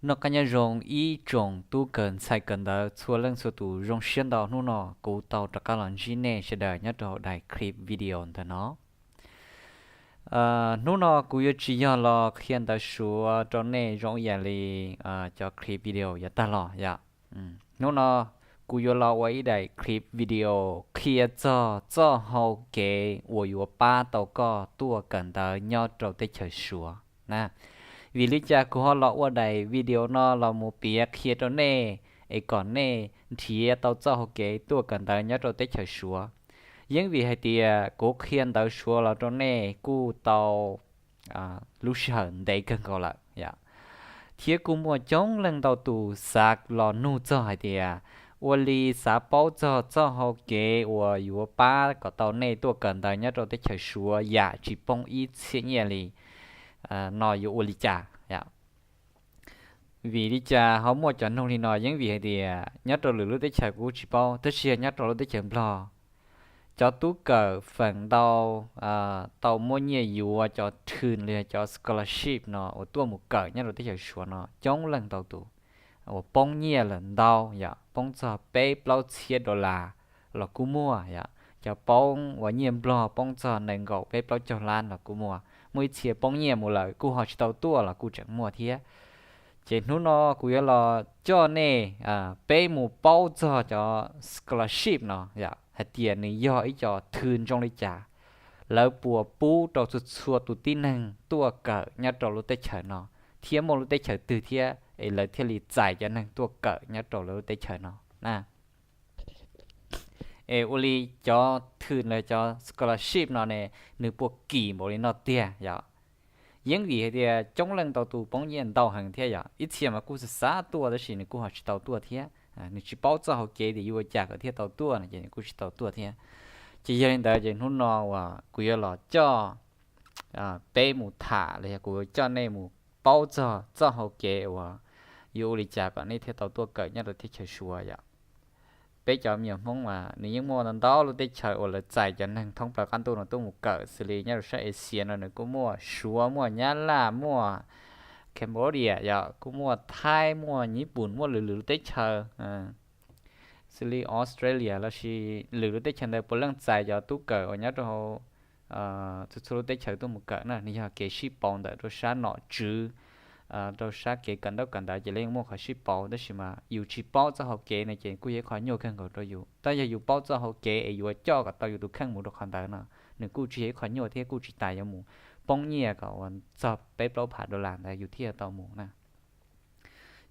Noj qab nyob zoo ib tsoom tub kawm ntxhais kawm ntawv txhua leej txhua tus, zoo siab ntau hnub no kuv tau rov qab los ntsib nej sawv daws nyob rau hauv daim clip video ntawm no. Hnub no kuv yuav tsis yog los qhia ntawv Suav rau nej zoo ib yam li cov clip video yav tag los yom. Hnub no kuv yuav los ua ib daim clip video qhia txog txoj hau kev uas yuav pab tau koj tuaj kawm ntawv nyob rau teb chaws Suav na. Vim li cas kuv ho los ua daim video no los mus piav qhia rau nej es kom nej nrhiav tau txoj hau kev tuaj kawm ntawv nyob rau teb chaws Suav? Yeeb vim hais tias kuv qhia ntawv Suav los rau nej kuj tau lub sij hawm ntev kawg nkaus lawm thiab kuj muaj coob leej ntau tus xav los nug txog hais tias ua li xav paub txog txoj hau kev uas yuav pab kom tau nej tuaj kawm ntawv nyob rau teb chaws Suav yam tsis poob ib txhiab nyiaj li no yuav ua li cas? Vim li cas ho muaj cov nug li no? Yeeb vim hais tias nyob rau lwm lub teb chaws kuv tsis paub, tab sis nyob rau lub teb chaws Nplog, cov tub kawm feem ntau tau muab nyiaj yuav cov thw los yog cov scholarship no uas tuaj mus kawm nyob rau teb chaws Suav no coob leej ntau tus uas poob nyiaj lawm ntau yom, poob txog peb plaub txhiab dollar los kuj muaj yom. Cov poob uas nyiaj Nplog poob txog nees nkaum peb plaub caug lab los kuj muaj. Muaj ib txhia poob nyiaj mus lawm kuj ho tsis tau tuaj los kuj tseem muaj thiab. Ces hnub no kuv yuav los coj nej peb mus paub txog cov scholarship no yom, hais tias nws yog ib co thw zoo li cas, lawv puas pub rau txhua txhua tus tib neeg tuaj kawm nyob rau lub teb chaws no, thiab muaj lub teb chaws twg thiab es lawv thiaj li txais cov neeg tuaj kawm nyob rau lawv lub teb chaws no na. Es ua li cov thw los cov scholarship no ne, nws puas kim npaum li no tiag yom? Yeeb vim hais tias coob leej ntau tus poob nyiaj ntau heev thiab yom. Ib txhia mas kuj xav xav tuaj tab sis nws kuj ho tsis tau tuaj thiab. Nws tsis paub txoj hau kev tias yuav ua cas kom thiaj tau tuaj no ces nws kuj tsis tau tuaj thiab. Ces yog li ntawd ces hnub no uas kuv yuav los coj peb mus tham los yog kuv yuav coj nej mus paub txog txoj hau kev uas yuav ua li cas kom nej thiaj tau tuaj kawm nyob rau teb chaws Suav yom. Peb cov me nyuam Hmoob mas nws yeej muaj ntau lub teb chaws uas lawv txais cov neeg thoob plaws qab ntuj no tuaj mus kawm, xws li nyob rau sab Asia no nws kuj muaj Suav, muaj Nyab Laj, muaj Cambodia yom, kuj muaj Thaib, muaj Nyij Pooj, muaj lwm lwm lub teb chaws, xws li Australia lossis lwm lub teb chaws ntawd puav leej txais cov tub kawm uas nyob rau hauv txhua txhua lub teb chaws tuaj mus kawm na. Nws yog kev sib pauv ntawm rau sab nom tswv, rau sab kev kawm ntaub kawm ntawv ces lawv yeej muaj qhov sib pauv, tab sis mas yus tsis paub txoj hau kev no ces kuj yog ib qho nyuaj kawg nkaus rau yus. Tab yog yus paub txoj hau kev es yuav coj kom tau yus tus kheej mus rau qhov ntawd no, nws kuj tsis yog ib qho nyuaj thiab kuj tsis tas yuav mus poob nyiaj kom uas txog peb plaub phav dollar ntawd yus thiaj tau mus na.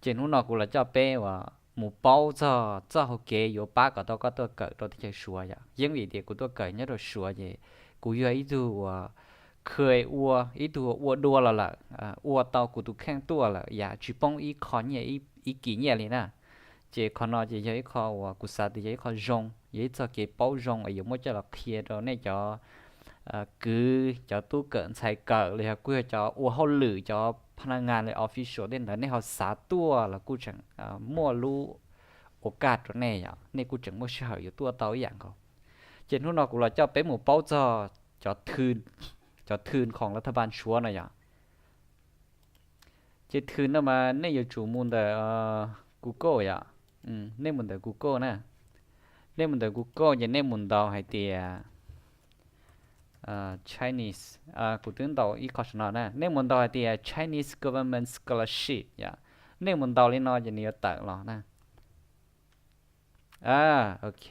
Ces hnub no kuv los coj peb uas mus paub txog txoj hau kev yuav pab kom tau koj tuaj kawm rau teb chaws Suav yom. Yeeb vim tias kuv tuaj kawm nyob rau Suav ces kuv yog ib tug uas kha ua, ib tug ua dua los lawm, ua tau kuv tus kheej tuaj lawm yam tsis poob ib qho nyiaj, ib kis nyiaj li na. Ces qhov no ces yog ib qho uas kuv xav tias yog ib qho zoo, yog ib txoj kev paub zoo es yuav muab coj los qhia rau nej cov kwv, cov tub kawm ntxhais kawm los yog kuj yog cov ua hauj lwm, cov pha na nga li official tej ntawd, nej ho xav tuaj los kuj tseem muaj lub ua kaj rau nej yom, nej kuj tseem muaj sij hawm yuav tuaj tau ib yam nkaus. Ces hnub no kuv los coj peb mus paub txog cov thw, cov thw khoom lav thaj npas Suav no yom. Ces thw no mas nej yuav tsum mus ntawm Google yom. Nej mus ntawm Google na. Nej mus ntawm Google ces nej mus ntaus hais tias Chinese, kuv twb ntaus ib qho saum no na, nej mus ntaus hais tias Chinese Government Scholarship yom. Nej mus ntaus li no ces nws yuav tawm los na. Ok,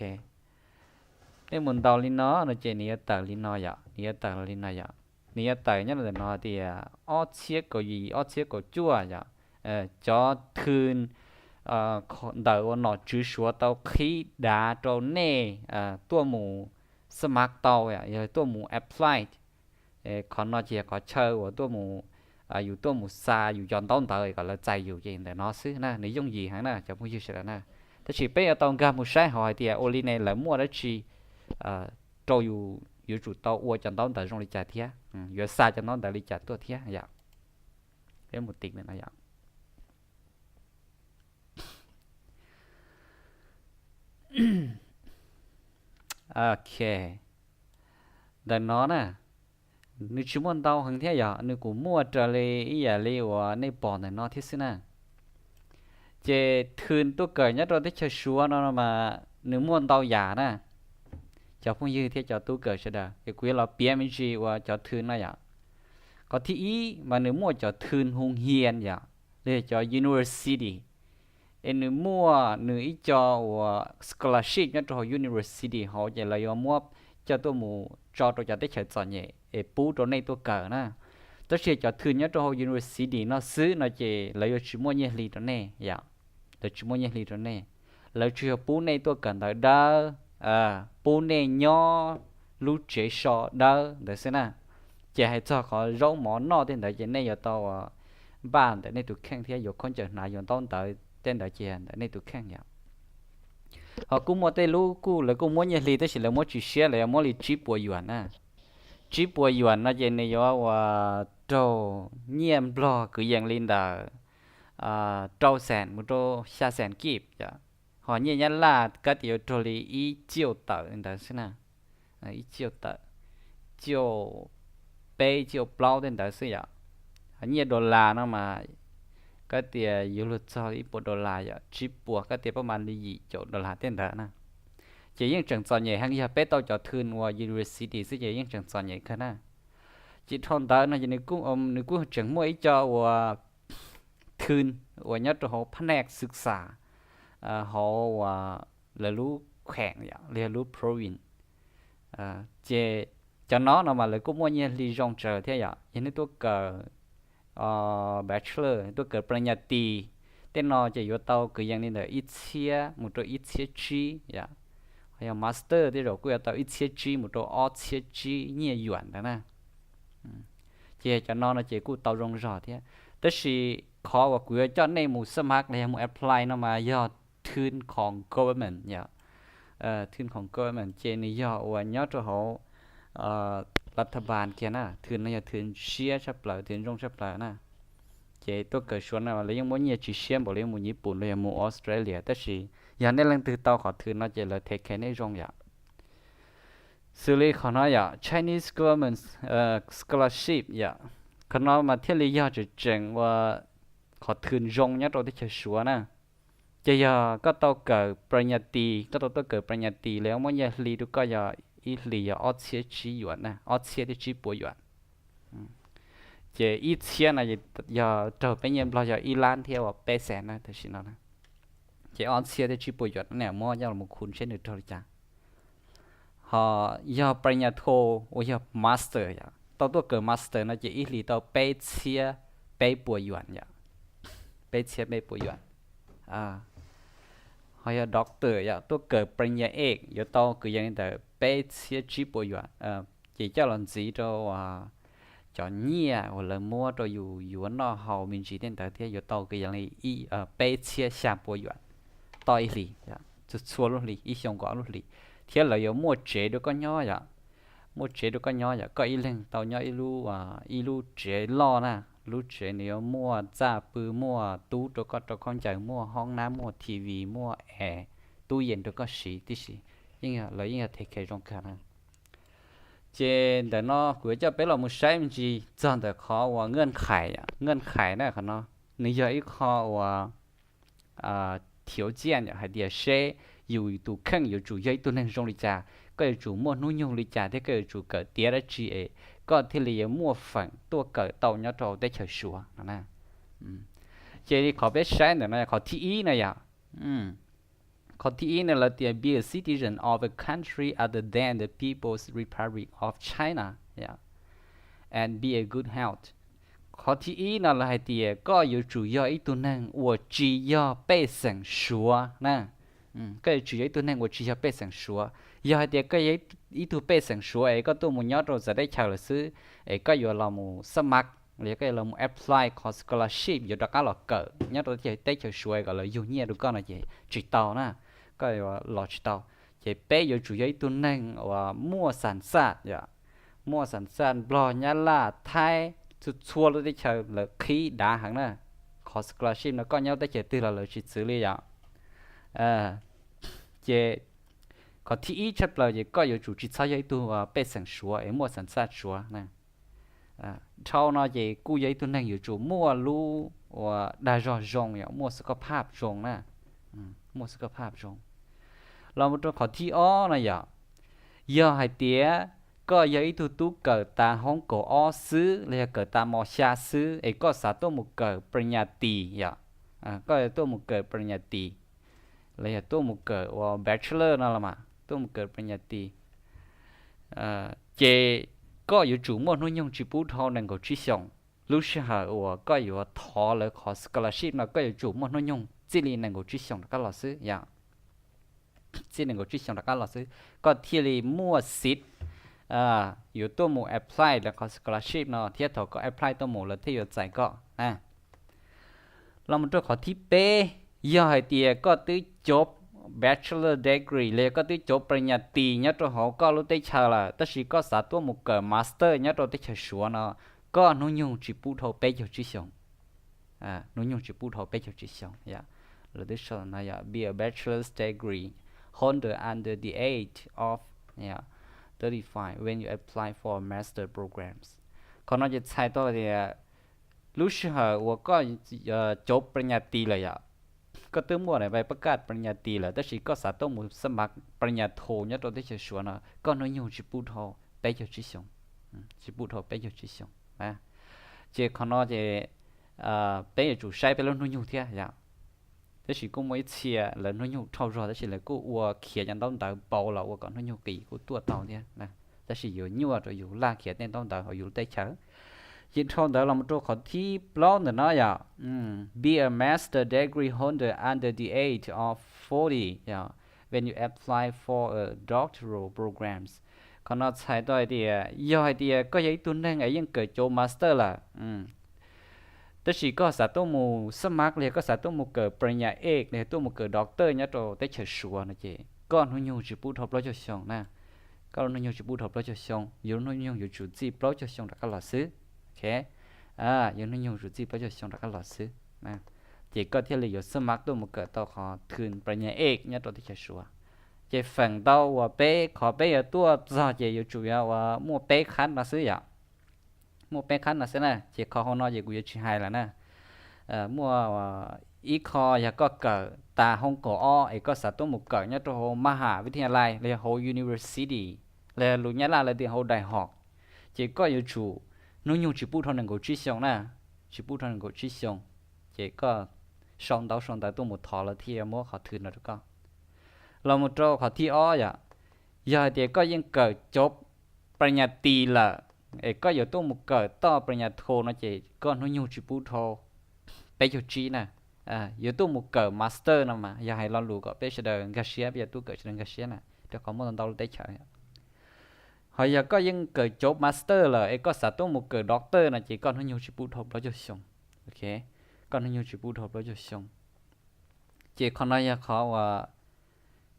nej mus ntaus li no no ces nws yuav tawm li no yom, nws yuav tawm los li no yom. Nws yuav tawm nyob ntawm no tias ob txhiab kaum yim ob txhiab kaum cuaj yom. Cov thw ntawm uas nom tswv Suav tau qhib dav rau nej tuaj mus xab mav tau yom, yog tuaj mus apply. Qhov no ces yog qhov chaw uas tuaj mus, yus tuaj mus xa yus cov ntaub ntawv kom lawv txais yus ces ntawm no xwb na, nws yooj yim heev na cov phooj ywg sawv daws na. Tab sis peb yuav tau nkag mus saib hauv hais tias ua li ne lawv muaj dab tsi rau yus, yuav tsum tau ua cov ntaub ntawv zoo li cas thiab, yuav xa cov ntaub ntawv li cas tuaj thiab yom. Peb mus tim ntawm no yom. Ok, ntawm no na, nws tsis muaj ntau heev thiab yom, nws kuj muaj raws li ib yam li uas nej pom ntawm no thiab xwb na. Ces thwj tuaj kawm nyob rau teb chaws Suav no mas nws muaj ntau yam na. Cov phooj ywg thiab cov tub kawm sawv daws, es kuv yuav los piav me ntsis uas cov thwj no yom. Qhov thib ib mas nws muaj cov thwj hoo hias yom, los yog cov university, es nws muaj nws ib co uas scholarship nyob rau hauv university hauv ces lawv yuav muab coj tuaj mus tso rau cov teb chaws txom nyem es pub rau nej tuaj kawm na. Tab sis cov thwj nyob rau hauv university no xwb no ces lawv yuav tsis muaj nyiaj hli rau nej yom. Lawv tsis muaj nyiaj hli rau nej. Lawv tsuas yog pub nej tuaj kawm ntawv dawb, pub nej nyob lub tsev so dawb ntawd xwb na. Ces hais txog qhov zaub mov noj tej ntawd ces nej yuav tau npaj ntawm nej tus kheej thiab yuav khaub ncaws hnav yuav ntaub ntawv tej ntawd ces ntawm nej tus kheej yom. Ho kuj muaj tej lub kuj lawv kuj muab nyiaj hli tab sis lawv muab tsis siab, lawv yuav muab li tsib puas yuam na. Tsib puas yuam no ces nws yuav uas raug nyiaj Nplog kwv yees li ntawm rau xees mus rau xya xees kib yom. Ho nyiaj Nyab Laj kab tias yuav raug li ib ciaj tawm li ntawd xwb na. Ib ciaj tawm, ciaj peb ciaj plaub tej ntawd xwb yom. Ho nyiaj dollar no mas kab tias yuav luag txog ib puas dollar yom, tsib puas kab tias pab mas li yim caum dollar tej ntawd na. Ces yeej tseem txom nyem heev, yog peb tau cov thwj uas university xwb ces yeej tseem txom nyem kawg na. Ces dhau ntawd no ces nws kuj tseem muaj ib co uas thwj uas nyob rau hauv phab naj xwv xam hauv uas lawv lub kheem yom, los yog lub province. Ces cov no no mas lawv kuj muaj nyiaj hli zoo tsawv thiab yom. Yog nej tuaj kawm bachelor, tuaj kawm parinyati tej no ces yuav tau kwv yees li ntawm ib txhiab mus rau ib txhiab tsib yom. Ho yog master tej zaum kuj yuav tau ib txhiab tsib mus rau ob txhiab tsib nyiaj yuam ntawd na. Ces cov no no ces kuj tau zoo zog thiab. Tab sis qhov uas kuv yuav coj nej mus xab mav los yog mus apply no mas yog thwj khoom government yom. Thwj khoom government ces nws yog uas nyob rau hauv la tha npas kiag na, thwj no yog thwj siab tshaj plaws, thwj zoo tshaj plaws na. Ces tuaj kawm Suav no lawv yeej muab nyiaj tsis siab npaum li mus Nyij Pooj los yog mus Australia, tab sis yog nej leej twg tau qhov thwj no ces lawv thev khev nej zoo yom. Xws li qhov no yom, Chinese Government Scholarship yom, qhov no mas thiaj li yog tseem tseem ua qhov thwj zoo nyob rau teb chaws Suav na. Ces yog koj tau kawm parinyati, koj tau tuaj kawm parinyati lawv muab nyiaj hli rau koj yog ib hlis yog ob txhiab tsib yuam na, ob txhiab thiab tsib puas yuam. Ces ib txhiab no yog raug peb nyiaj Nplog yog ib lab thiab uas peb xees na tam sim no. Ces ob txhiab thiab tsib puas yuam no nej muab coj los khu seb nws raug li cas. Ho yog parinyatho uas yog master yom, tau tuaj kawm master no ces ib hlis tau peb txhiab peb puas yuam yom, peb txhiab peb puas yuam. Ho yog doctor yom, tuaj kawm parinya ek yuav tau kwv yees li ntawm peb txhiab tsib puas yuam. Ces coj los ntxiv rau cov nyiaj uas lawv muab rau yus yuav noj haus me ntsis tej ntawd thiab yuav tau kwv yees li peb txhiab xya puas yuam toj ib hlis, txhua txhua lub hlis, ib xyoo kaum ob lub hlis, thiab lawv yuav muaj tsev rau koj nyob yom. Muaj tsev rau koj nyob yom, koj ib leeg tau nyob ib lub, ib lub tsev loj na, lub tsev nws yuav muaj txaj pw, muaj tub rau koj rau khaub ncaws, muaj hoob nab, muaj T V, muaj es, tub yees rau koj siv tib si, yeej lawv yeej yog thev khev zoo kawg na. Ces ntawm no kuv yuav coj peb los mus saib me ntsis txog ntawm qhov uas nkees khais, nkees khais na qhov no, nws yog ib qho uas thiav ciaj hais tias seb yus tus kheej yuav tsum yog ib tug neeg zoo li cas, koj yuav tsum muaj hnub nyoog li cas thiab koj yuav tsum kawm tiav dab tsi es koj thiaj li yuav muaj feem tuaj kawm tau nyob rau teb chaws Suav no na. Ces li qhov peb saib ntawm no qhov thib ib na yom. Qhov thib ib no lawv tias be a citizen of a country other than the People's Republic of China and be a good health. Qhov thib ib no lawv hais tias koj yuav tsum yog ib tug neeg uas tsis yog pej xeem Suav na. Koj yuav tsum yog ib tug neeg uas tsis yog pej xeem Suav. Yog hais tias koj yog ib tug pej xeem Suav es koj tuaj mus nyob rau txawv teb chaws lawm xwb, es koj yuav los mus xab mav los yog koj yuav los mus apply qhov scholarship yuav rov qab los kawm nyob rau teb chaws Suav kom lawv yug nyiaj rau koj no ces tsis tau na, koj yuav los tsis tau. Ces peb yuav tsum yog ib tug neeg uas muaj xam xaj yom, muaj xam xaj Nplog, Nyab Laj, Thaib, txhua txhua lub teb chaws lawv qhib dav heev na. Qhov scholarship no koj nyob teb chaws twg los lawv tsis txwv li yom. Ces qhov thib ib tshaj plaws ces koj yuav tsum tsis txhob yog ib tug pej xeem Suav es muaj xam xaj Suav na. Dhau no ces kuj yog ib tug neeg yuav tsum muaj lub uas dag zog zoo yom, muaj xwb koj phaj zoo na, muaj xwb koj phaj zoo. Los mus rau qhov thib ob no yom, yog hais tias koj yog ib tug tub kawm tas hoob kaum ob xwb los yog kawm tas mos xya xwb es koj xav tuaj mus kawm pras nyas tis yom, koj tuaj mus kawm pras nyas tis los yog tuaj mus kawm uas bachelor no los mas tuaj mus kawm pras nyas tis, ces koj yuav tsum muaj hnub nyoog tsis pub dhau nees nkaum tsib xyoos. Lub sij hawm uas koj yuav thov lawv qhov scholarship no koj yuav tsum muaj hnub nyoog txij li nees nkaum tsib xyoos rov qab los xwb yom, txij nees nkaum tsib xyoos rov qab los xwb, koj thiaj li muaj siv yuav tuaj mus apply lawv qhov scholarship no thiab thaum koj apply tuaj mus lawv thiaj yuav txais koj. Los mus rau qhov thib peb, yog hais tias koj twb cov bachelor degree los yog koj twb cov pras nyas tis nyob rau hauv koj lub teb chaws lawm tab sis koj xav tuaj mus kawm master nyob rau teb chaws Suav no, koj hnub nyoog tsis pub dhau peb caug tsib xyoos. Hnub nyoog tsis pub dhau peb caug tsib xyoos yom. Lawv twb sau no yog be a bachelor's degree holder under the age of thirty-five when you apply for master programs. Qhov no ces txhais tau tias lub sij hawm uas koj cov pras nyas tis lawm yom, koj twb muaj daim npaib pab kaj pras nyas tis lawm tab sis koj xav tuaj mus xab mav pras nyas thos nyob rau teb chaws Suav no, koj hnub nyoog tsis pub dhau peb caug tsib xyoos, tsis pub dhau peb caug tsib xyoos. Ces qhov no ces peb yuav tsum saib peb lub hnub nyoog thiab yom. Tab sis kuj muaj ib txhia lawv hnub nyoog dhau zog tab sis lawv kuj ua khiav cov ntaub ntawv pauv los ua kom hnub nyoog qis kuj tuaj tau thiab, tab sis yuav nyuaj rau yus laj khiav tej ntaub ntawv hauv yus lub teb chaws. Ces dhau ntawd los mus rau qhov thib plaub ntawm no yom, be a master degree holder under the age of forty yom, when you apply for a doctoral programs. Qhov no txhais tau hais tias yog hais tias koj yog ib tug neeg es yeej kawm cov master lawm, tab sis koj xav tuaj mus xab mav los yog koj xav tuaj mus kawm pras nyas ej los yog tuaj mus kawm doctor nyob rau teb chaws Suav no ces koj hnub nyoog tsis pub dhau plaub caug xyoo na. Koj lub hnub nyoog tsis pub dhau plaub caug xyoo, yus lub hnub nyoog yuav tsum txij plaub caug xyoo rov qab los xwb. Yus hnub nyoog tsum txij plaub caug xyoo rov qab los xwb, ces koj thiaj li yuav xab mav tuaj mus kawm tau qhov thwm pras nyas ej nyob rau teb chaws Suav. Ces feem ntau uas peb qhov peb yuav tuaj txog ces yuav tsum yog uas muaj peb qhab no xwb yom. Muaj peb qhab no xwb na ces qhov hauv no ces kuv yuav tsis hais lawm na. Muaj ib qho yog koj kawm tas hoob kaum ob es koj xav tuaj mus kawm nyob rau hauv maj has vib thij ya lais los yog hauv university los yog lus Nyab Laj lawv tias hauv dais hom, ces koj yuav tsum hnub nyoog tsis pub dhau nees nkaum tsib xyoo na, tsis pub dhau nees nkaum tsib xyoo, ces koj sau ntaub sau ntawv tuaj mus thov lawv thiaj muab qhov thwm no rau koj. Los mus rau qhov thib ob yom, yog hais tias koj yeej kawm cov pras nyas tis lawm es koj yuav tuaj mus kawm toj pras nyas thos no ces koj hnub nyoog tsis pub dhau peb caug tsib na. Yuav tuaj mus kawm master no mas yog hais lo lus kom peb sawv daws nkag siab, peb yuav tuaj kawm sawv daws nkag siab na, rau qhov muaj ntau ntau lub teb chaws. Ho yog koj yeej kawm cov master lawm es koj xav tuaj mus kawm doctor no ces koj hnub nyoog tsis pub dhau plaub caug xyoo. Koj hnub nyoog tsis pub dhau plaub caug xyoo. Ces qhov no yog qhov uas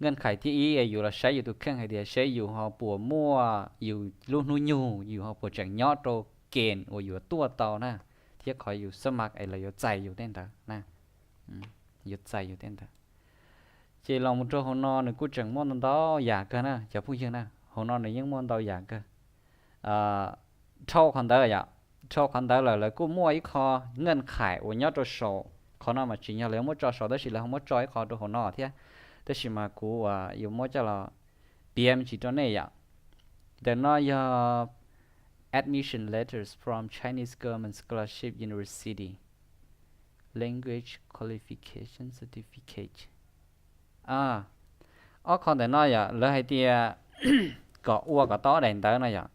nkeej khais thib ib es yus los saib yus tus kheej hais tias seb yus ho puas muaj yus lub hnub nyoog, yus ho puas tseem nyob rau kees uas yuav tuaj tau na, thiab qhov yus xab mav es lawv yuav txais yus tej ntawd na, yuav txais yus tej ntawd. Ces los mus rau hauv no nws kuj tseem muaj ntau ntau yam kawg na cov phooj ywg na, hauv no nws yeej muaj ntau yam kawg. Dhau qhov ntawd yom, dhau qhov ntawd lawm lawv kuj muaj ib qho nkeej khais uas nyob rau saum, qhov no mas tsim nyog lawv muab tso saum tab sis lawv ho muab tso ib qho rau hauv no thiab, tab sis mas kuv yuav muab coj los piav me ntsis rau nej yom. Ntawm no yog admission letters from Chinese Government Scholarship University, language qualification certificate. Ob qho ntawm no yom, lawv hais tias kom ua kom tau ob daim ntawv no yom,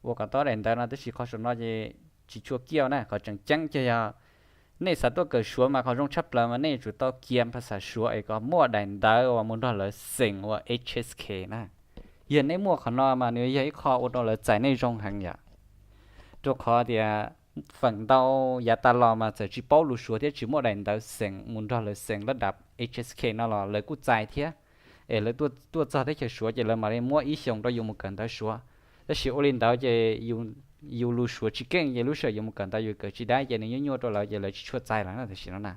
ua kom tau ob daim ntawv no tab sis qhov saum no ces tsis tshua kiaj na, qhov tseem ceeb ces yog nej xav tuaj kawm Suav mas qhov zoo tshaj plaws mas nej yuav tsum tau kiav phas xas Suav es kom muaj daim ntawv uas mus nrog lawv xeem ua H S K na. Yog nej muaj qhov no mas nws yog ib qho ua rau lawv txais nej zoo heev yom. Rau qhov tias feem ntau yav tas los mas txawm tsis paub lus Suav thiab tsis muaj daim ntawv xeem mus nrog lawv xeem lab dav H S K no los lawv kuj txais thiab. Es lawv tuaj txog teb chaws Suav ces lawv mam li muab ib xyoos rau yus mus kawm ntawv Suav. Tab sis ua li ntawd ces yus lus Suav tsis keej ces lub sij hawm yus mus kawm ntawv yus kawm tsis dai ces nws nyuaj nyuaj rau lawv ces lawv tsis tshua txais lawm na tam sim no na.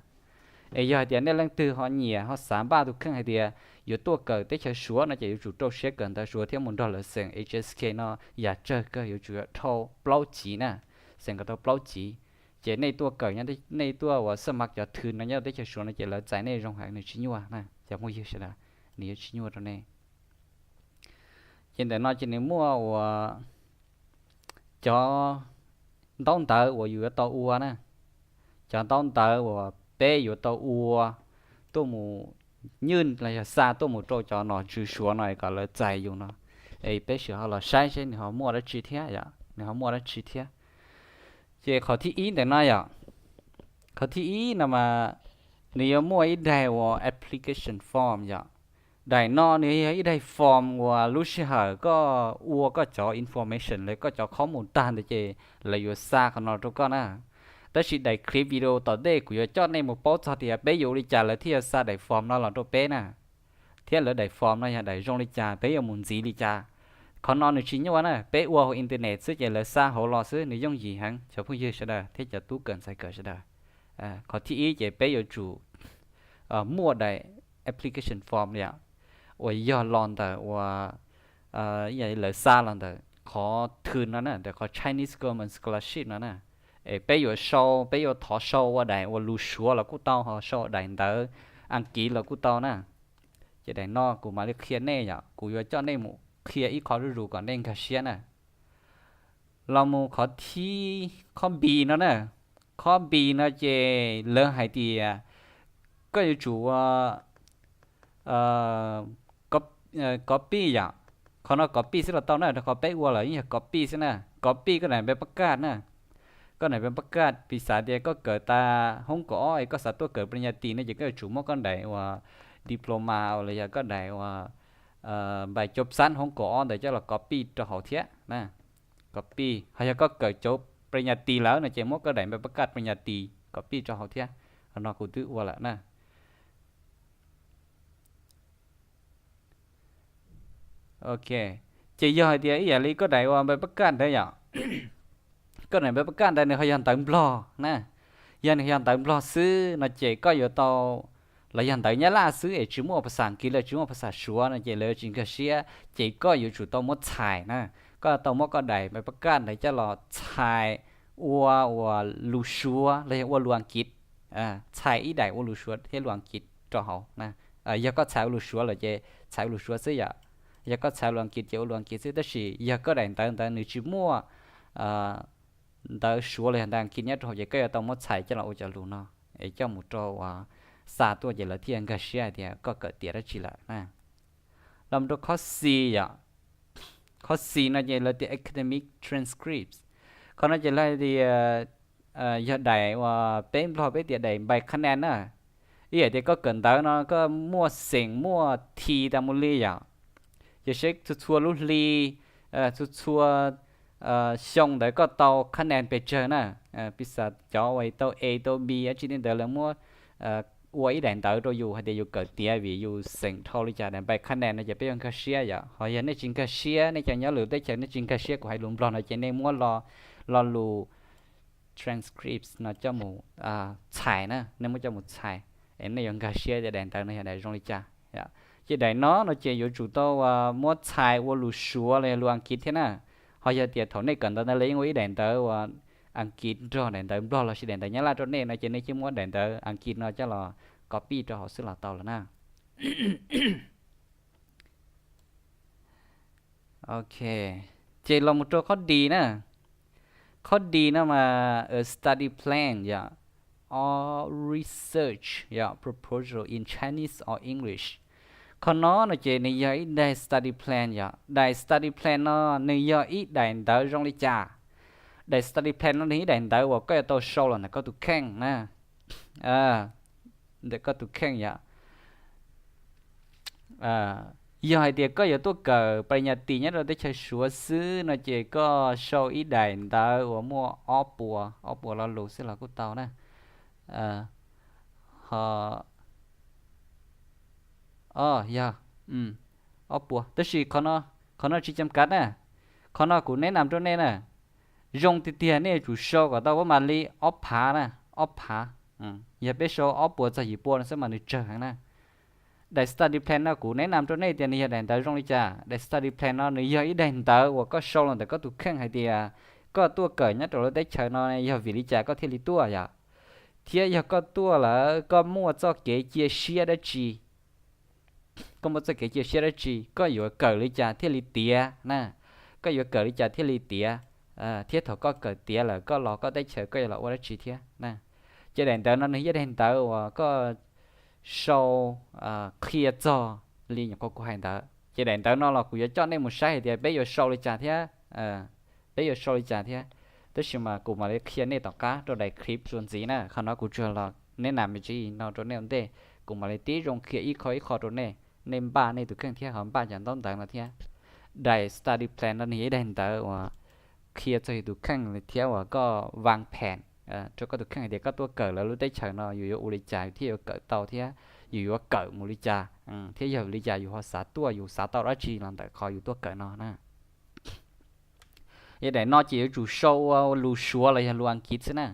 Es yog hais tias nej leej twg ho nyiam ho xav npaj tus kheej hais tias yuav tuaj kawm teb chaws Suav no ces yuav tsum rau siab kawm ntawv Suav thiab mus nrog lawv xeem H S K no yam tsawg kawg, yuav tsum dhau plaub civ na, xeem kom tau plaub civ. Ces nej tuaj kawm nyob, nej tuaj uas xab mav cov thw no nyob teb chaws Suav no ces lawv txais nej zoo heev, nws tsis nyuaj na cov phooj ywg sawv daws, nws yuav tsis nyuaj rau nej. Ces ntawm no ces nws muaj uas cov ntaub ntawv uas yus yuav tau ua na, cov ntaub ntawv uas peb yuav tau ua tuaj mus nyij los yog xa tuaj mus rau cov nom tswv Suav no kom lawv txais yus no. Es peb sim ho los saib seb nws ho muaj dab tsi thiab yom, nws ho muaj dab tsi thiab. Ces qhov thib ib ntawm no yom, qhov thib ib no mas nws yuav muaj ib daim uas application form yom. Daim no nws yog ib daim form uas lub sij hawm koj ua koj cov information los koj cov khob mus tag ntawd ces lawv yuav xa qhov no rau koj na. Tab sis daim clip video tom ntej kuv yuav coj nej mus paub txog tias peb yuav ua li cas lawv thiaj yuav xa daim form no los rau peb na, thiab lawv daim form no yog daim zoo li cas, peb yuav mus ntxiv li cas. Qhov no nws tsis nyuaj na, peb ua hauv internet xwb ces lawv xa hauv los xwb, nws yooj yim heev cov phooj ywg sawv daws thiab cov tub kawm ntxhais kawm sawv daws. Qhov thib ib ces peb yuav tsum muaj daim application form yom, uas yog los ntawm uas lawv xa los ntawm qhov thw no na, ntawm qhov Chinese Government Scholarship no na. Es peb yuav sau, peb yuav thov sau ua daim uas lus Suav los kuj tau, ho sau daim ntawv Askiv los kuj tau na. Ces daim no kuv mam li qhia nej yom, kuv yuav coj nej mus qhia ib qho zuj zus kom nej nkag siab na. Los mus qhov thib, qhov B no na, qhov B no ces lawv hais tias koj yuav tsum ua copy yom. Qhov no copy xwb los tau na, rau qhov peb ua los yeej yog copy xwb na, copy koj daim npe pab kaj na. Koj daim npe pab kaj, piv xam tias koj kawm tas hoob kaum ob es koj xav tuaj kawm pab nyaj tis no ces koj yuav tsum muab koj daim uas diploma los yog koj daim uas npais cov xab hoob kaum ob ntawd coj los copy rau hauv thiab na. Copy, ho yog koj kawm cov pab nyaj tis lawm no ces muab koj daim npe pab kaj pab nyaj tis copy rau hauv thiab. Qhov no kuv twb ua lawm na. Ok, ces yog hais tias ib yam li koj daim uas npe pab kaj ntawd yom, koj daim npe pab kaj ntawd nws ho yog ntawv Nplog na, yog nws yog ntawv Nplog xwb no ces koj yuav tau, los yog ntawv Nyab Laj xwb es tsis muaj phas xas Askiv los tsis muaj phas xas Suav no ces lawv tsis nkag siab, ces koj yuav tsum tau muab txhais na. Koj tau muab koj daim npe pab kaj ntawd coj los txhais ua uas lus Suav los yog ua lus Askiv, txhais ib daim ua lus Suav thiab lus Askiv rau hauv na. Yog koj txhais ua lus Suav lawm ces txhais ua lus Suav xwb yom, yog koj txhais lus Askiv ces ua lus Askiv xwb, tab sis yog koj daim ntawv ntawd nws tsis muaj ntawv Suav los yog ntawv Askiv nyob rau hauv ces koj yuav tau muab txhais coj los ua cov lus no es coj mus rau uas xa tuaj ces lawv thiaj nkag siab hais tias koj kawm tiav dab tsi lawm na. Los mus rau qhov C yom, qhov C no ces lawv tias academic transcripts. Qhov no ces lawv tias yog daim uas peb Nplog peb tias daim npais kha nes na. Ib yam tias koj kawm ntawv no koj muaj xeem muaj thi tas mus li yom, ces seb txhua txhua lub hli, txhua txhua xyoo ntawd koj tau kha nes pes tsawg na. Piv xam cov uas tau A tau B dab tsi li ntawd lawv muab ua ib daim ntawv rau yus hais tias yus kawm tiav vim yus xeem dhau li cas daim npais kha nes no ces peb yuav nkag siab yom. Ho yog nej tsis nkag siab, nej cov nyob lwm teb chaws nej tsis nkag siab kuv hais lus Nplog no ces nej muab lo lus transcripts no coj mus txhais na, nej muab coj mus txhais es nej yuav nkag siab tias daim ntawv no yog daim zoo li cas. Ces daim no no ces yuav tsum tau muab txhais ua lus Suav los yog lus Askiv thiab na. Ho yog tias thaum nej kawm ntawv ntawd lawv yeej ua ib daim ntawv uas Askiv nrog daim ntawv Nplog lossis daim ntawv Nyab Laj rau nej no ces nej cia muab daim ntawv Askiv no coj los copy rau hauv xwb los tau lawm na. Ok, ces los mus rau qhov D na. Qhov D no mas study plan yom, or research yom, proposal in Chinese or English. Qhov no no ces nws yog ib daim study plan yom. Daim study plan no nws yog ib daim ntawv zoo li cas? Daim study plan no nws ib daim ntawv uas koj yuav tau sau los ntawm koj tus kheej na, ntawm koj tus kheej yom. Yog hais tias koj yuav tuaj kawm pab nyaj tis nyob rau teb chaws Suav xwb no ces koj sau ib daim ntawv uas muaj ob puas, ob puas lo lus xwb los kuj tau na. Ho, o, yog ob puas, tab sis qhov no tsis cam kav na. Qhov no kuv neb nam rau nej na, zoo tiag tiag nej yuav tsum sau kom tau pab mam li ob phav na, ob phav. Yog peb sau ob puas txog yim pua no xwb mas nws tsawg heev na. Daim study plan no kuv neb nam rau nej tias nws yog daim ntawv zoo li cas. Daim study plan no nws yog ib daim ntawv uas koj sau los ntawm koj tus kheej hais tias Koj tuaj kawm nyob rau lub teb chaws no yog vim li cas koj thiaj li tuaj yom? Thiab yog koj tuaj lawm koj muaj txoj kev cia siab dab tsi? Koj muaj txoj kev cia siab dab tsi? Koj yuav kawm li cas thiaj li tiav na? Koj yuav kawm li cas thiaj li tiav? Thiab thaum koj kawm tiav lawm koj los koj teb chaws koj yuav los ua dab tsi thiab na? Ces daim ntawv no nws yog daim ntawv uas koj sau qhia txog li nyuam qhuav kuv hais ntawd. Ces daim ntawv no los kuv yuav coj nej mus saib hais tias peb yuav sau li cas thiab, peb yuav sau li cas thiab. Tab sis mas kuv mam li qhia nej tom qab rau daim clip txuas ntxiv na, qhov no kuv tsuas los neb nam me ntsis no rau nej ua ntej, kuv mam li tib zoo qhia ib qho ib qho rau nej, nej npaj nej tus kheej thiab ho npaj cov ntaub ntawv no thiab. Daim study plan no nws yog ib daim ntawv uas qhia txog yus tus kheej thiab uas koj vaj phem rau koj tus kheej hais tias koj tuaj kawm lawv lub teb chaws no yus yuav ua li cas thiaj yuav kawm tau thiab yus yuav kawm mus li cas, thiab yog li cas yus ho xav tuaj, yus xav tau dab tsi los ntawm qhov yus tuaj kawm no na. Yog daim no ces yuav tsum sau ua lus Suav los yog lus Askiv xwb na.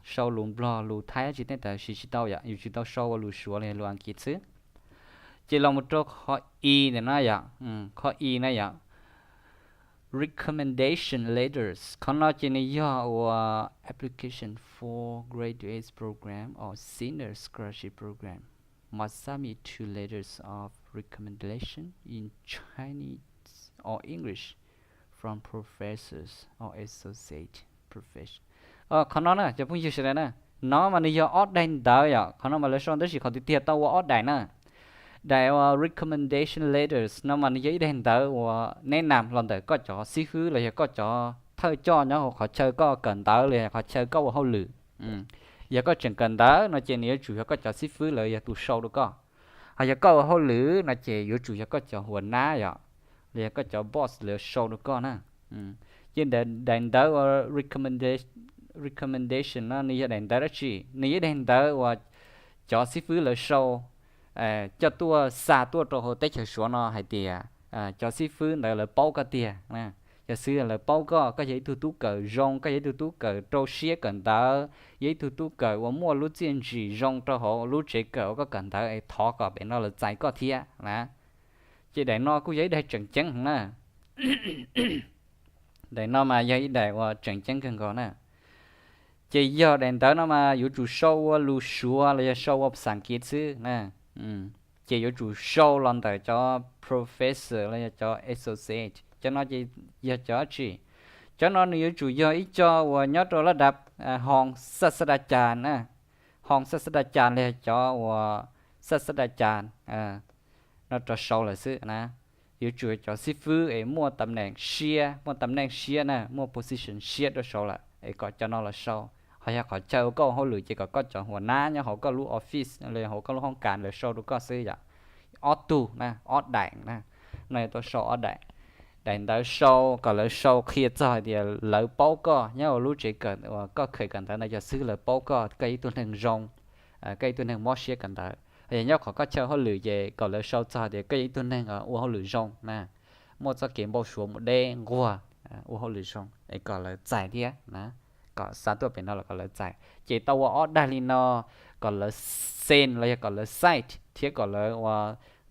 Sau lus Nplog lus Thaib tsis tej ntawd siv tsis tau yom, yuav tsum tau sau ua lus Suav los yog lus Askiv xwb. Ces los mus rau qhov i ntawm no yom, qhov i na yom, recommendation letters. Qhov no ces nws yog ua application for graduate program or senior scholarship program must submit two letters of recommendation in Chinese or English from professors or associate professor. Qhov no na cov phooj ywg sawv daws na, no mas nws yog ob daim ntawv yom, qhov no mas lawv sau tab sis qhov tiag tiag tau ua ob daim na. Daim ua recommendation letters no mas nws yog ib daim ntawv uas neb nam los ntawm koj cov xib fwb los yog koj cov thawj coj nyob hauv qhov chaw koj kawm ntawv los yog qhov chaw koj ua hauj lwm. Yog koj tseem kawm ntawv no ces nws yuav tsum yog koj cov xib fwb lawv yog tus sau rau koj. Ho yog koj ua hauj lwm no ces yuav tsum yog koj cov hua nab yom, los yog koj cov boss lawv sau rau koj na. Ces daim ntawv ua recommendation no nws yog daim ntawv dab tsi? Nws yog daim ntawv uas cov xib fwb lawv sau coj tuaj xa tuaj rau hauv teb chaws Suav no hais tias cov xib fwb ntawd lawv paub koj tiag. Cov xib fwb lawv paub koj, koj yog ib tug tub kawm zoo, koj yog ib tug tub kawm rau siab kawm ntawv, yog ib tug tub kawm uas muaj lub txiaj ntsim zoo rau hauv lub tsev kawm uas koj kawm ntawv es thov kom pem no lawv txais koj thiab na. Ces daim no kuj yog ib daim tseem ceeb heev na. Daim no mas yog ib daim uas tseem ceeb kawg nkaus na. Ces yog daim ntawv no mas yuav tsum sau ua lus Suav los yog sau ua phas xas Askiv xwb na. Ces yuav tsum sau los ntawm cov professor los yog cov associate. Cov no ces yog cov dab tsi? Cov no nws yuav tsum yog ib co uas nyob rau lab dav hoo xaj xaj da cas na, hoo xaj xaj da cas los yog cov uas xaj xaj da cas no rov sau lawm xwb na. Yuav tsum yog cov xib fwb es muaj tam neem siab, muaj tam neem siab na, muaj position siab rau saud lawm es kom cov no los sau. Ho yog qhov chaw uas koj ua hauj lwm ces kom koj cov hua nab nyob hauv koj lub office los yog hauv koj lub hoob kas lawv sau rau koj xwb yom. Ob tug na, ob daim na, no yuav tau sau ob daim. Daim ntawv sau kom lawv sau qhia txog hais tias lawv paub koj nyob ua lub tsev kawm uas koj kheem kawm ntawv ntawd, cov xib fwb lawv paub koj, koj yog ib tug neeg zoo, koj yog ib tug neeg mob siab kawm ntawv. Yog nyob qhov koj chaw hauj lwm ces kom lawv sau txog tias koj yog ib tug neeg ua hauj lwm zoo na, muaj txoj kev npau suav mus deb nquag, ua hauj lwm zoo es kom lawv txais thiab na, kom xa tuaj pem no los kom lawv txais. Ces tau ua ob daim li no kom lawv send los yog kom lawv cite thiab kom lawv ua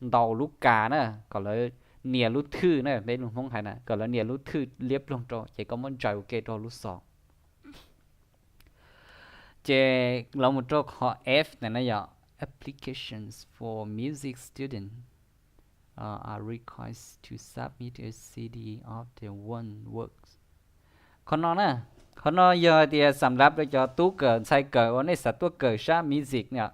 ntaus lub kas na, kom lawv nias lub thwj na, peb lus Hmoob hais na, kom lawv nias lub thwj liab ploog rau ces koj muab ntsaws ua ke rau lub xov. Ces los mus rau qhov F ntawm no yog applications for music student are required to submit a C D of their own works. Qhov no na, qhov no yog tias xam lav rau cov tub kawm ntxhais kawm uas nej xav tuaj kawm sab music no,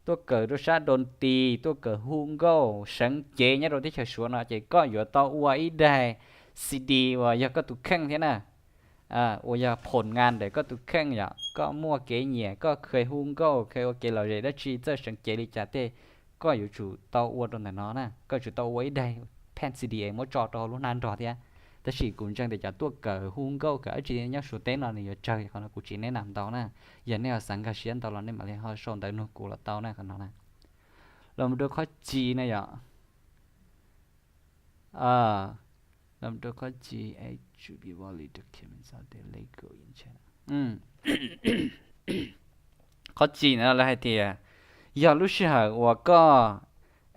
tuaj kawm rau sab doon tis, tuaj kawm hu nkauj seev cev nyob rau teb chaws Suav no ces koj yuav tau ua ib daim C D uas yog koj tus kheej thiab na, uas yog phom nga ntawm koj tus kheej yom, koj muaj kev nyiam, koj kheev hu nkauj, kheev ua kev lom zem dab tsi, txawj seev cev li cas tej, koj yuav tsum tau ua rau ntawm no na, koj yuav tsum tau ua ib daim phej C D es muab tso rau hauv lub hnab nrog thiab. Tab sis kuv ntseeg tias cov tuaj kawm hu nkauj kawm dab tsi nyob Suav teb no nws yuav tsawg, qhov no kuv tsis neb nam ntau na. Yog nej ho xav nkag siab ntau los nej mam li ho sau ntawv nug kuv los tau na qhov no na. Los mus rau qhov G na yom. Los mus rau qhov G, qhov G na lawv hais tias yog lub sij hawm uas koj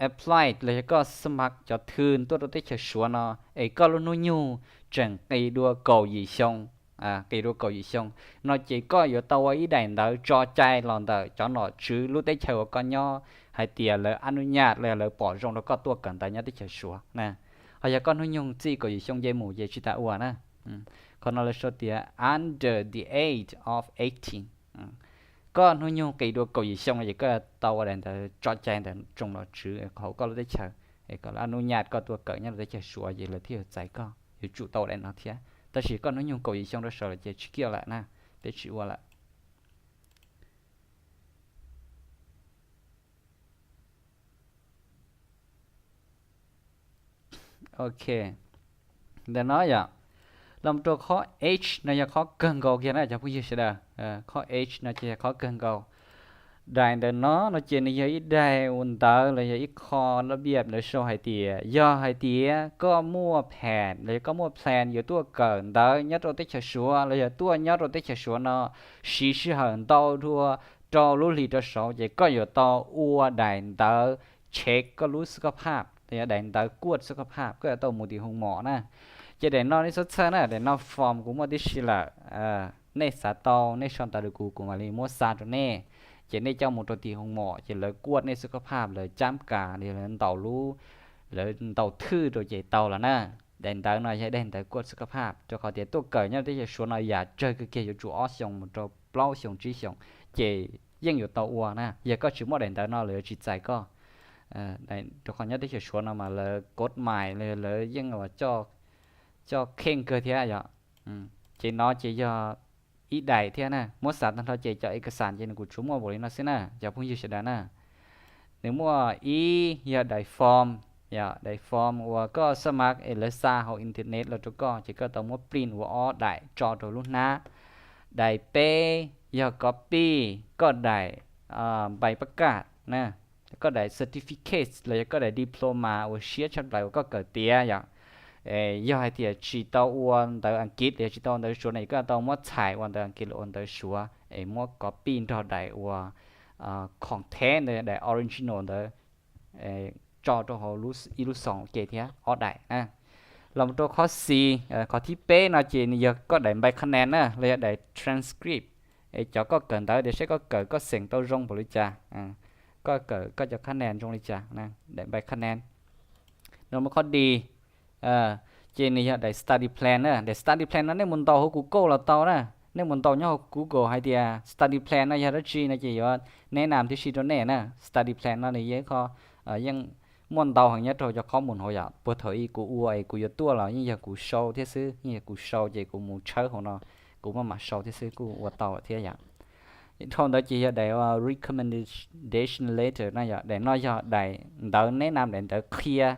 apply los yog koj xab mav cov thw tuaj rau teb chaws Suav no, es koj lub hnub nyoog tseem qis dua kaum yim xyoo, qis dua kaum yim xyoo no ces koj yuav tau ua ib daim ntawv tso cai los ntawm cov nom tswv lub teb chaws uas koj nyob hais tias lawv ab nub nyaj los yog lawv pom zoo rau koj tuaj kawm ntawv nyob teb chaws Suav na. Ho yog koj hnub nyoog txij kaum yim xyoo nce mus ces tsis tas ua na. Qhov no lawv sau tias under the age of eighteen. Koj hnub nyoog qis dua kaum yim xyoo ces koj tau ua daim ntawv tso cai ntawm tsoom nom tswv hauv koj lub teb chaws, es kom lawv ab nub nyaj koj tuaj kawm nyob rau teb chaws Suav ces lawv thiaj yuav txais koj, yuav tsum tau ua daim no thiab. Tab sis koj hnub nyoog kaum yim xyoo rau saud lawm ces tsis kiaj lawm na, peb tsis ua lawm. Ok, ntawm no yom, los rau qhov H no yog qhov kawg nkaus kiag na cov phooj ywg sawv daws. Qhov H no ces yog qhov kawg nkaus. Daim ntawm no no ces nws yog ib daim ua ntawv los yog ib qho lab biam lawv sau hais tias yog hais tias koj muaj pham los yog koj muaj plan yuav tuaj kawm ntawv nyob rau teb chaws Suav los yog tuaj nyob rau teb chaws Suav no siv sij hawm ntau dua rau lub hlis rau saud ces koj yuav tau ua daim ntawv check koj lub xwb koj phaj los yog daim ntawv kuaj xwb koj phaj, koj yuav tau mus tim hu mom na. Ces daim no nej txhob txhawj na, daim no form kuv muaj tib si lawm. Nej xav tau nej sau ntawv rau kuv, kuv mam li muab xa rau nej. Ces nej coj mus rau tim hu mom ces lawv kuaj nej xwb koj phaj, lawv cab kas li lawv ntaus lub, lawv ntaus thwj rau ces tau lawm na. Daim ntawv no yog daim ntawv kuaj xwb koj phaj, rau qhov tias tuaj kawm nyob teb chaws Suav no yam tsawg kawg kiag yuav tsum ob xyoos mus rau plaub xyoos tsib xyoos, ces yeej yuav tau ua na. Yog koj tsis muaj daim ntawv no lawv yuav tsis txais koj. Rau qhov nyob teb chaws Suav no mas lawv kod mais los lawv yeej coj kheej kawg thiab yom. Ces no ces yog ib daim thiab na, muab xav tag nrho ces cov ej kas xas ces nws kuj tsuas muaj npaum li no xwb na cov phooj ywg sawv daws na. Nws muaj ib yog daim form, yog daim form uas koj xab mav es lawv xa hauv internet los rau koj ces koj tau muab print ua ob daim tso rau lub hnab. Daim peb yog copy koj daim npai pab kaj na, koj daim certificate los yog koj daim diploma uas siab tshaj plaws uas koj kawm tiav yom. Yog hais tias tsis tau ua ntawv Askiv los yog tsis tau ua ntawv Suav no es koj tau muab txhais ua ntawv Askiv los ua ntawv Suav es muab copy nrog daim uas content ntawd, daim original ntawd tso rau hauv ib lub xoo ua ke thiab ob daim na. Los mus rau qhov xis, qhov thib peb no ces nws yog koj daim npai qhab nen na los yog daim transcript. Es cov koj kawm ntawv tias saib koj kawm koj xeem tau zoo npaum li cas, koj kawm koj cov qhab nen zoo li cas, daim npai qhab nen. Los mus qhov dis, ces nws yog daim study plan na. Daim study plan no nej mus ntaus hauv Google los tau na. Nej mus ntaus nyob hauv Google hais tias study plan no yog dab tsi no ces yuav neb nam tib si rau nej na. Study plan no nws yog ib qho yeej muaj ntau heev nyob rau cov qhob mus hauv yom. Puag thaum ub kuv ua es kuv yuav tuaj los yeej yog kuv sau thiab xwb, yeej yog kuv sau ces kuv mus tshawb hauv no, kuv maj mam sau thiab xwb kuj ua tau thiab yom. Dhau ntawd ces yog daim recommendation letter na yom. Daim no yog daim ntawv neb nam, daim ntawv qhia,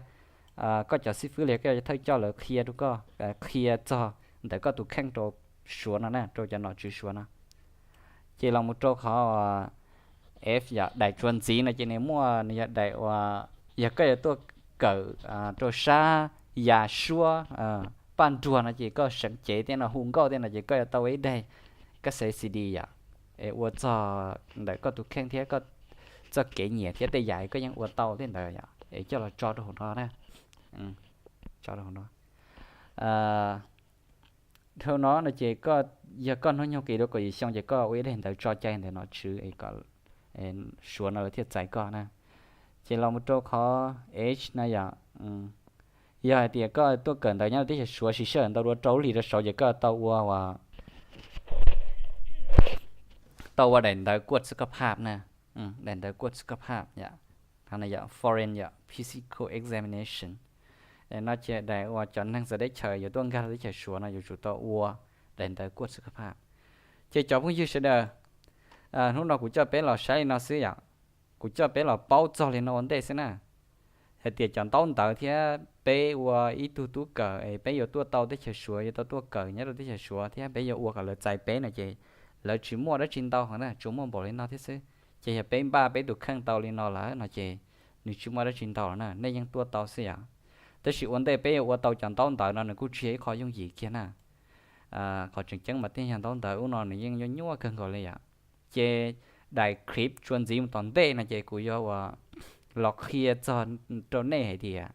koj cov xib fwb los yog koj cov thawj coj lawv qhia rau koj, qhia txog ntawm koj tus kheej rau Suav no na, rau cov nom tswv Suav no. Ces los mus rau qhov F yom, daim tsuas ntxiv no ces nws muaj, nws yog daim uas yog koj yuav tuaj kawm rau sab Yas Suab Paj Nruag no ces koj seev cev tej no, hu nkauj tej no ces koj yuav tau ua ib daim kas xes C D yom, es ua txog ntawm koj tus kheej thiab koj txoj kev nyiam thiab tej yam koj yeej ua tau tej ntawd yom, es coj los tso rau hauv no na. Tso rau hauv no. Dhau no no ces koj, yog koj hnub nyoog qis dua kaum yim xyoo ces koj ua ib daim ntawv tso cai ntawm nom tswv es kom Suav no lawv thiaj txais koj na. Ces los mus rau qhov H no yom, yog hais tias koj tuaj kawm ntawv nyob rau teb chaws Suav siv sij hawm ntau dua rau lub hlis rau saud ces koj tau ua, tau ua daim ntawv kuaj xwb koj phaj na. Daim ntawv kuaj xwb koj phaj yom, foreign yom, physical examination. No ces daim uas cov neeg txawv teb chaws yuav tuaj nkag rau teb chaws Suav no yuav tsum tau ua daim ntawv kuaj xwb koj phaj. Ces cov phooj ywg sawv daws, hnub no kuv coj peb los saib li no xwb yom. Kuv coj peb los paub txog li no ua ntej xwb na, hais tias cov ntaub ntawv thiab peb ua ib tug tub kawm es peb yuav tuaj tau teb chaws Suav, yuav tau tuaj kawm nyob rau teb chaws Suav thiab peb yuav ua kom lawv txais peb no ces lawv tsis muaj dab tsi ntau heev na, tsuas muaj npaum li no thiab xwb. Ces yog peb npaj peb tus kheej tau li no lawm no ces nws tsis muaj dab tsi ntau lawm na, nej yeej tuaj tau xwb yom. Tab sis ua ntej peb yuav ua tau cov ntaub ntawv no nws kuj tsis yog ib qho yooj yim kiag na. Qhov tseem ceeb mas tej yog ntaub ntawv ub no nws yeej nyuaj nyuaj kawg nkaus li yom. Ces daim clip tsuas ntxiv mus tom ntej no ces kuv yuav ua, los qhia txog rau nej hais tias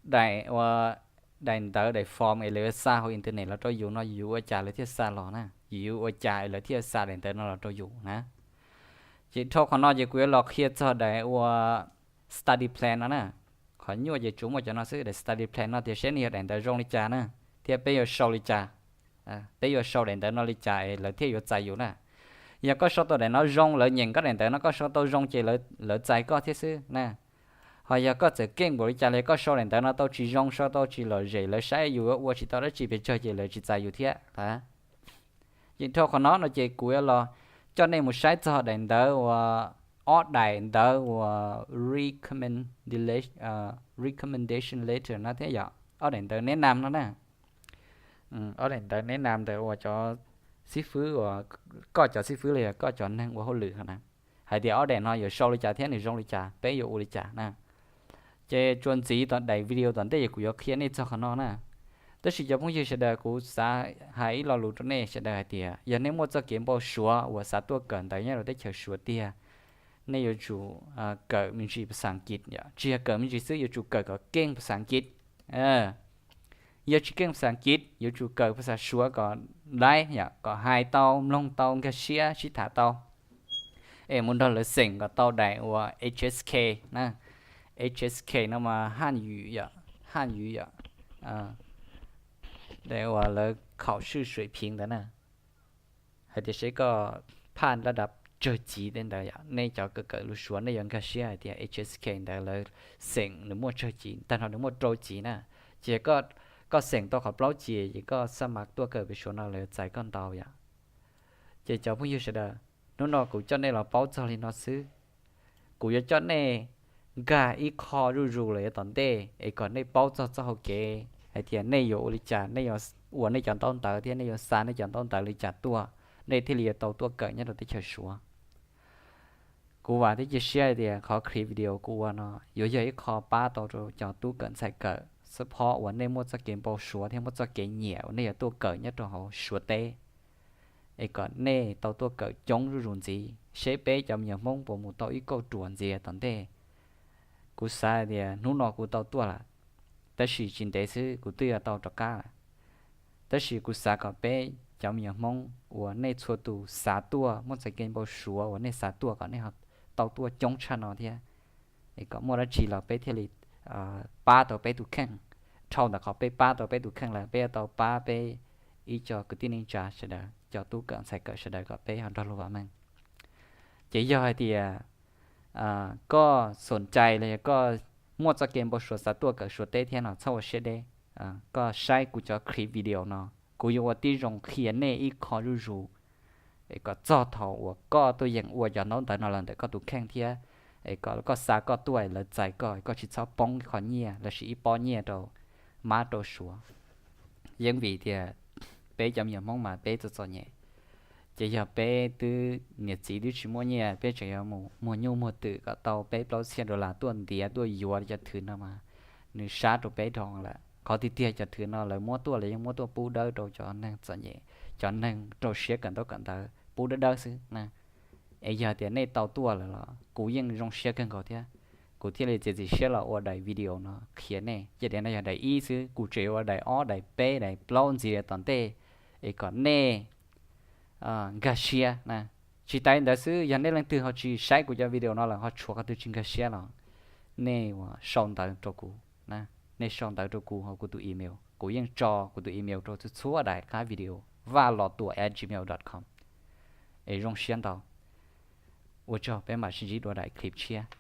daim ua, daim ntawv daim form es lawv yuav xa hauv internet los rau yus no yus ua cas lawv thiaj xa los na, yus ua cas es lawv thiaj xa daim ntawv no los rau yus na. Ces dhau qhov no ces kuv yuav los qhia txog daim ua study plan no na. Qhov nyuaj ces tsuas muaj cov no xwb, daim study plan no tias seb nws yog daim ntawv zoo li cas na, thiab peb yuav sau li cas, peb yuav sau daim ntawv no li cas es lawv thiaj yuav txais yus na. Yog koj sau tau daim no zoo, lawv nyeem koj daim ntawv no koj sau tau zoo ces lawv txais koj thiab xwb na. Ho yog koj txawm keej npaum li cas los koj sau daim ntawv no tau tsis zoo, sau tau tsis lom zem, lawv saib yus ua tsis tau dab tsi pes tsawg ces lawv tsis txais yus thiab. Ces dhau qhov no no ces kuv yuav los coj nej mus saib txog daim ntawv uas, ob daim ntawv uas recommendation letter no thiab yom, ob daim ntawv neb nam no na. Ob daim ntawv neb nam ntawd uas cov xib fwb uas, koj cov xib fwb los yog koj cov neeg ua hauj lwm na, hais tias ob daim no yuav sau li cas thiab nws zoo li cas, peb yuav ua li cas na. Ces txuas ntxiv tom daim video tom ntej ces kuv yuav qhia nej txog qhov no na. Tab sis cov phooj ywg sawv daws, kuv xav hais ib lo lus rau nej sawv daws hais tias yog nej muaj txoj kev npau suav uas xav tuaj kawm ntawv nyob rau teb chaws Suav tiag, nej yuav tsum kawm me ntsis phas xas Askiv yom. Tsis yog kawm me ntsis xwb, yuav tsum kawm kom keej phas xas Askiv. Yog tsis keej phas xas Askiv, yuav tsum kawm phas xas Suav kom laib yom, kom hais tau, mloog tau, nkag siab, sib tham tau, es mus nrog lawv xeem kom tau daim uas H S K na. H S K no mas haj ywm yom, haj ywm yom, daim uas lawv khaum swj suav phiv ntawd na. Hais tias seb koj phaj laj dab tsawg civ tej ntawd yom, nej cov kawm kawm lus Suav nej yuav nkag siab hais tias H S K ntawd lawv xeem nws muaj tsawg civ, tag nrho nws muaj rau civ na. Ces koj xeem tau qhov plaub civ ces koj xab mas tuaj kawm pem Suav no lawv yuav txais koj ntau yom. Ces cov phooj ywg sawv daws, hnub no kuv coj nej los paub txog li no xwb. Kuv yuav coj nej nkag ib qho zuj zus los yav tom ntej es kom nej paub txog txoj hau kev hais tias nej yuav ua li cas, nej yuav ua nej cov ntaub ntawv thiab nej yuav xa nej cov ntaub ntawv li cas tuaj, nej thiaj li yuav tau tuaj kawm nyob rau teb chaws Suav. Kuv vam thiab cia siab hais tias qhov clip video kuv ua no yuav yog ib qho pab tau rau cov tub kawm ntxhais kawm support uas nej muaj txoj kev npau suav thiab muaj txoj kev nyiam uas nej yuav tuaj kawm nyob rau hauv Suav teb, es kom nej tau tuaj kawm coob zuj zus ntxiv, seb peb cov me nyuam Hmoob puas mus tau ib kauj ruam ntxiv tom ntej. Kuv xav hais tias hnub no kuv tau tuaj lawm, tab sis tsis ntev xwb kuv twb yuav tau rov qab lawm. Tab sis kuv xav kom peb cov me nyuam Hmoob uas nej txhua tus xav tuaj, muaj txoj kev npau suav uas nej xav tuaj kom nej tau tuaj coob tshaj no thiab, es kom muaj dab tsi los peb thiaj li pab tau peb tus kheej. Dhau ntawm qhov peb pab tau peb tus kheej lawm, peb yuav tau pab peb ib co kwv tij neej tsa sawv daws, cov tub kawm ntxhais kawm sawv daws kom peb ho nrog luag vam meej. Ces yog hais tias koj xom cai los yog koj muaj txoj kev npau suav xav tuaj kawm Suav teb thiab no txhob ua siab deb. Koj saib kuv cov clip video no, kuv yuav ua tib zoo qhia nej ib qho zuj zus, es kom txog thaum uas koj tuaj yeem ua cov ntaub ntawv no los ntawm koj tus kheej thiab, es kom koj xa koj tuaj lawv txais koj, koj tsis txhob poob ib qho nyiaj lossis ib pob nyiaj rau mab rau suav. Yeej vim tias peb cov me nyuam Hmoob mas peb txom txom nyem, ces yog peb twb niam txiv twb tsis muaj nyiaj, peb tseem yuav mus muag nyuj muag twm kom tau peb plaub txhiab dollar tuaj ntiav tuaj yuav cov thwv no mas nws sab rau peb dhau lawm. Qhov tiag tiag cov thwv no lawv muab tuaj, lawv yeej muab tuaj pub dawb rau cov neeg txom nyem, cov neeg rau siab kawm ntaub kawm ntawv pub dawb dawb xwb na. Es yog tias nej tau tuaj lawm los kuv yeej zoo siab kawg nkaus thiab, kuv thiaj li txiav txim siab los ua daim video no qhia nej. Ces daim no yog daim ib xwb, kuv tseem yuav ua daim ob, daim peb, daim plaub ntxiv tom ntej, es kom nej nkag siab na. Tsis tas li ntawd xwb, yog nej leej twg ho tsis saib kuv cov video no lawm, ho tshuav qhov twg tsis nkag siab los nej ua sau ntawv rau kuv, nej sau ntawv rau kuv hauv kuv tus email, kuv yeej tso kuv tus email rau txhua txhua daim qab video, vajlostuam at gmail dot com. Es zoo siab ntau. Ua tsaug, peb mam sib ntsib dua daim clip tshiab.